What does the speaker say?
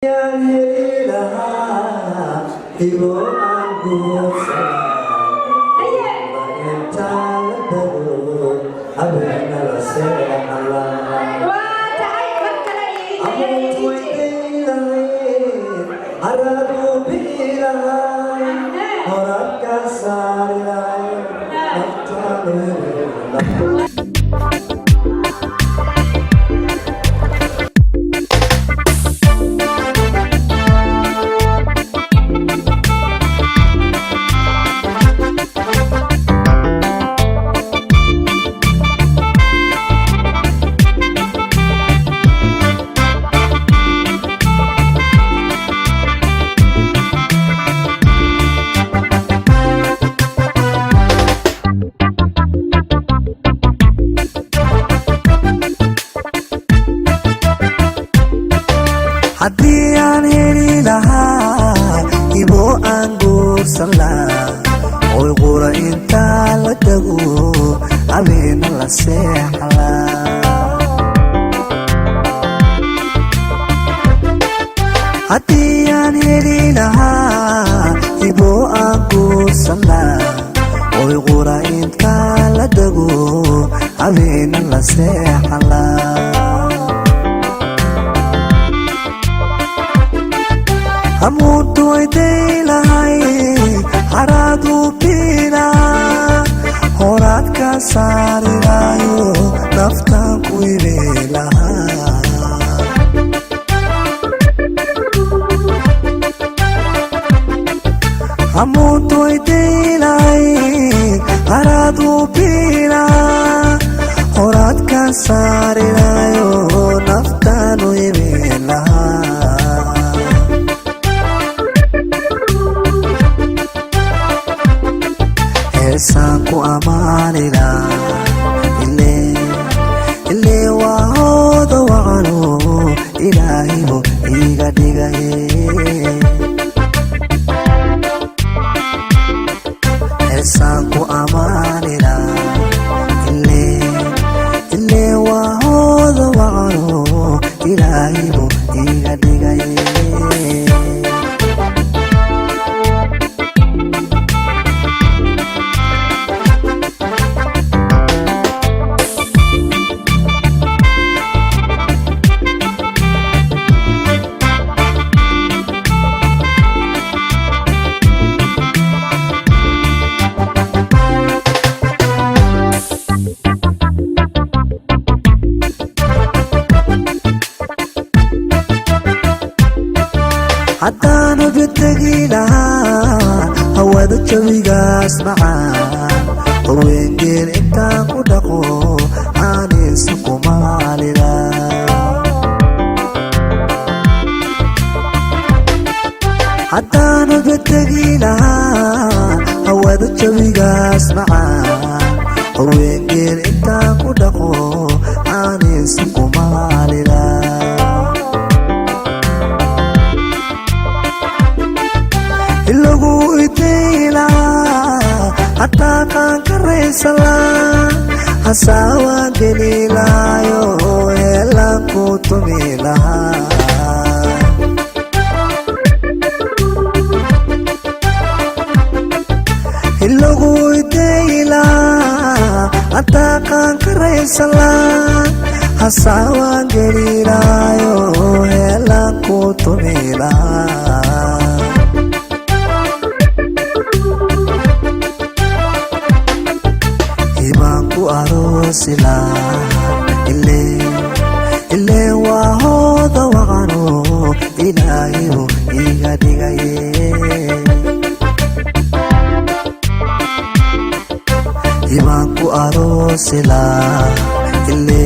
Yaan heli lahaa hibo aan guursanaa, intaan la dago habeena la seexan lahaa. Waa tahay, mar kale iyo Amood DJ. Weydiin haraad uu bixi lahaa, horaadka saari lahay, naftaan heli lahaa. Haddii aan heli lahaa hibo aan guursan lahaa, oy qura intaa la tago habeena la seexan lahaa. Haddii aan heli lahaa hibo aan guursan lahaa, oy qura intaa la tago habeena la seexan lahaa. Hamuuntu wayday lahay, haraadu biilaa, horaad ka saari lahayo, naftaan ku ibe lahaa. Hamuuntu wayday lahay, haraadu biilaa, horaad ka saari lahayo, naftaan u ibe lahaa. Heesaan ku ammaanila ile waa hooda wacano ilaahibo iiga dhigaye. Heesaan ku ammaanila ile waa hooda wacano ilaahibo iiga dhigaye. Haddaan ubitegi lahaa hawada jawigaas macaan, hawengeel intaan ku dhaqo aanaysa kumaalila. Haddaan ubitegi lahaa hawada jawigaas macaan, hawengeel intaan ku dhaqo aanaysa kumaalila. Ilagu itaylaa hataa kaan karaysalaa, hasaawaan gelilaayo, heelaan ku tumi lahaa. Ilagu itaylaa hataa kaan karaysalaa, hasaawaan gelilaayo, heelaan ku tumi lahaa. Hibaan ku aroosilaa ile waa hooda wacano ilaahibu iiga dhigaye. Hibaan ku aroosilaa ile.